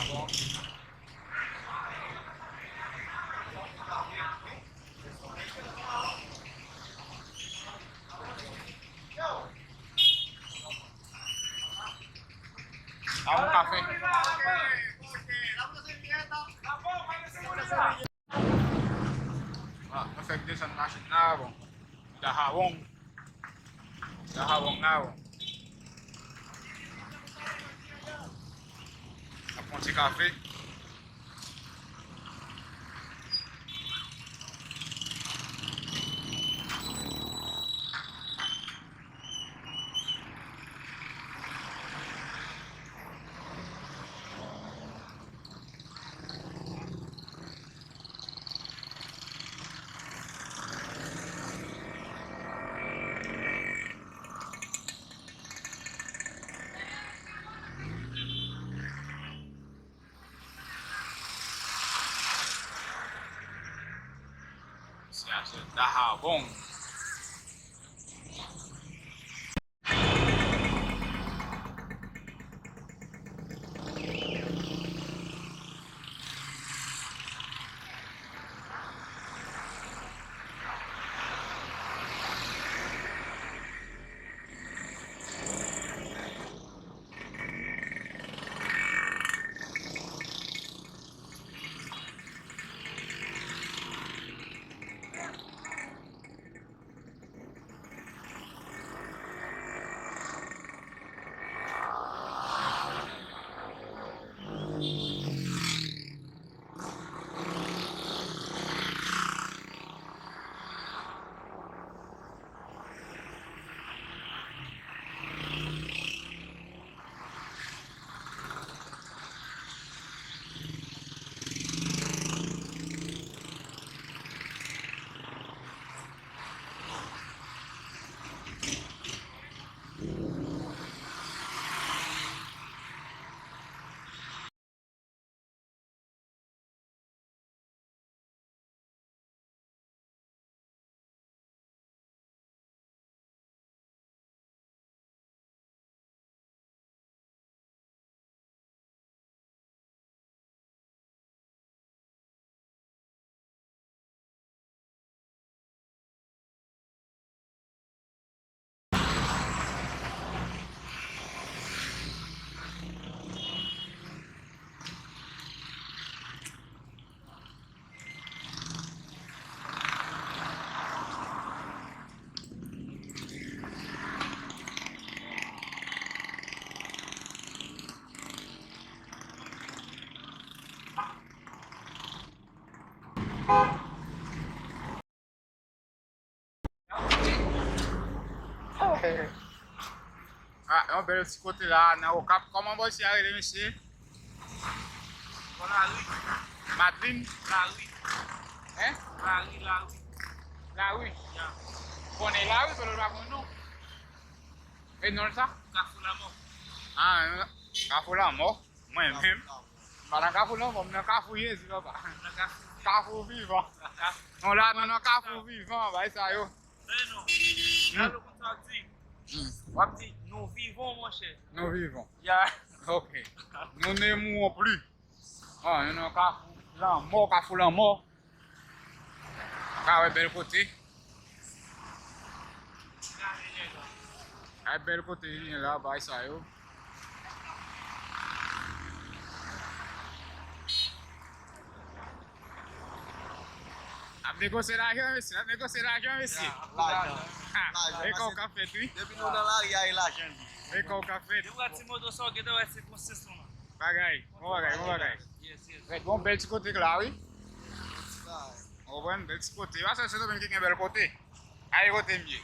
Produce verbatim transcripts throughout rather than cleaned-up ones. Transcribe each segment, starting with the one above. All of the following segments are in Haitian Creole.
Sa bon kafe. Ah, mwen fèk desann machin nan, bon. Dahawon. Dahawon la, bon. Ap pran ti kafe. Sa se Dahawon. Ah, yon bèl ti kote la, nan Okap. Kòman bò isi a rele, mesye? Bò Lari. Madlin? Lari. Hein? Lari, Lari. Lari? Ya. Konnen Lari, men l pa konn non. E non l sa? Kafou Lanmò. Ah, Kafou Lanmò. Mwen menm, m pa nan Kafou Lanmò, m nan Kafou Jezi, papa. Nan Kafou Vivan. Kafou Vivan. Non, la, nou nan Kafou Vivan, bay sa yo. Men non. Hmm. Gade konsa w di. Hmm. W ap di, nou vivons, monchè. Nou vivons. Ya. Ok. Nous ne mourrons plus. Ah, nou nan Kafou Lanmò, Kafou Lanmò. Ka wè bèl kote. Ay, bèl kote li gen la, bay sa yo. Ap negosye lajan, mesye, ap negosye lajan, mesye. Ya, lajan. Ha, lajan, e kòb k ap fèt, wi. Depi nou nan lari a, e lajan li. E kòb k ap fèt. Depi w wè ti moto sa, w gentan wè se konsesyon lan. Bagay, bon bagay, bon bagay. Yes, yes. Rèd, bon, bèl ti kote la, wi. Ou konprann? Bèl ti kote. Pa sèl Sendomeng ki gen bèl kote. Ale kote m ye.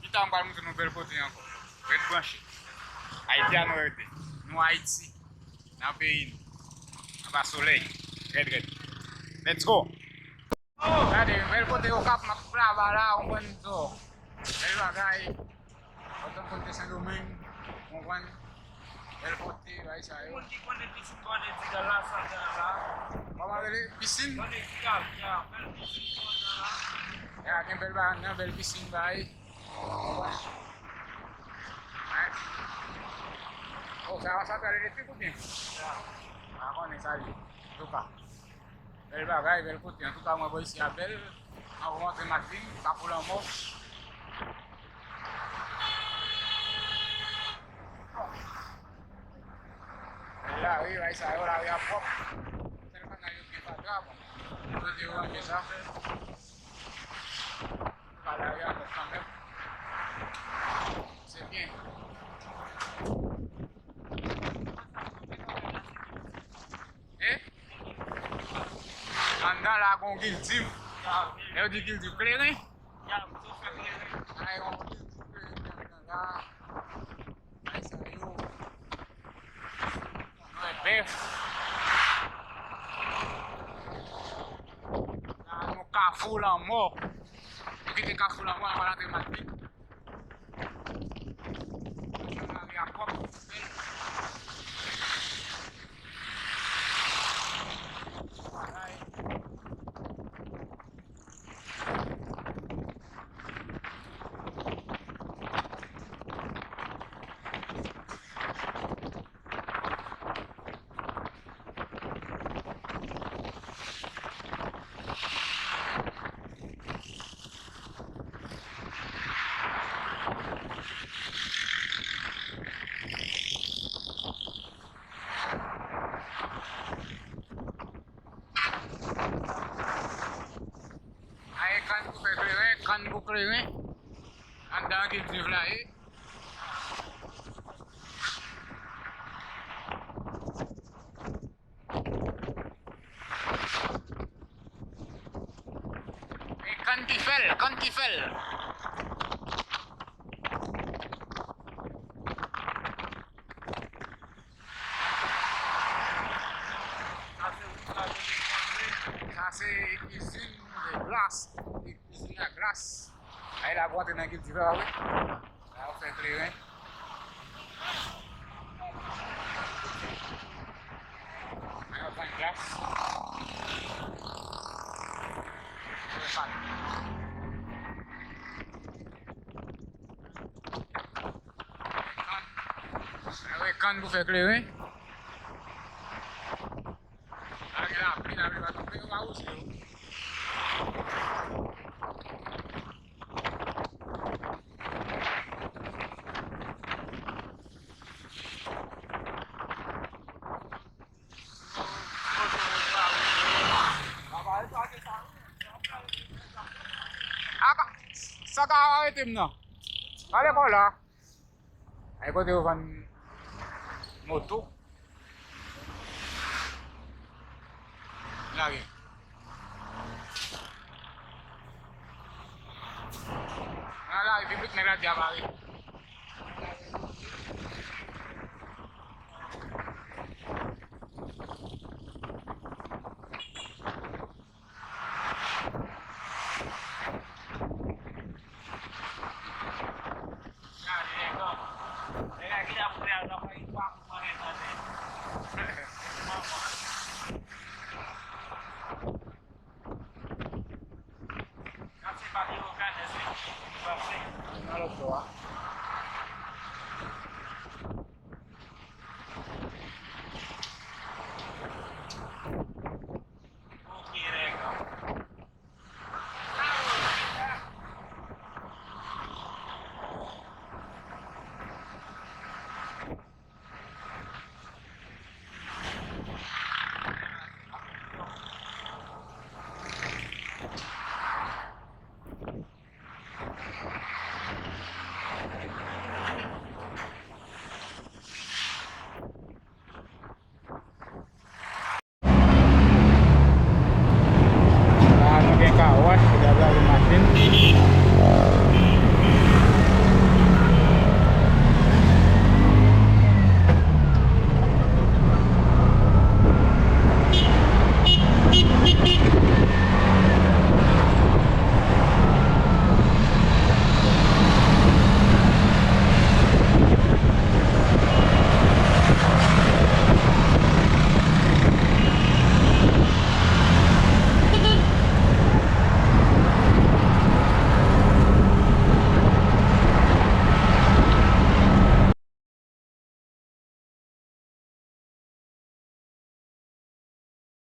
Pita m pral montre nou bèl kote ankò. Rèd branche. Ayiti a nou rete. Nou Ayiti. Nan peyi nou. Anba solèy. Rèd, rèd. Let's go. Gade, bèl kote Okap, m ap plaba la, ou konprann, so. Bèl bagay. Otan kote Sendomeng, ou konprann? Bèl kote, bay sa yo. Moun ki konnen pisin Kònè Digal la, sa gen la. Kòman rele? Pisin? Kònè Digal, ya, bèl pisin ki konnen la. Ya, gen bèl bagay nan bèl pisin, bay. Ou konprann? Ay. Oh, sa, sa pral elektrik oubyen? Ya. Pa konnen sa li ye. Antouka, bèl bagay, bèl kote. Antouka, mwen bò isi a bèl. An ou rantre Madlin, Kafou Lanmò. Bèl lari, bay sa yo, lari a pwòp. Sèl kanal yo byen fatra, bon. Yo te ranje sa. Antouka, lari a pwòp kanmenm. Se byen. Eh? Anndan la gon gildiv. Lè yo di gildiv kleren. Ay, gon gildiv kleren anndan la. Ay, sa yo. Nwè bèf. La nou Kafou Lanmò. Nou kite Kafou Lanmò, nou pral antre Madlin. Ay, kann pou fè kleren, kann pou kleren. Anndan an kiltiv la ye. E kann ki fè l, kann ki fè l. Sa se izin de glas, izin a glas. Ay la pou antre nan kiltiv la, wi. La yo fè kleren. La yo vann glas. Avèk kann pou fè kleren. Lage lapli, lapli pa tonbe, yo pa woule yo. Sa ka arete m nan. Gade kò la. Ay kote yo vann moto. Lage. Nan lari piblik, nèg la di a bare.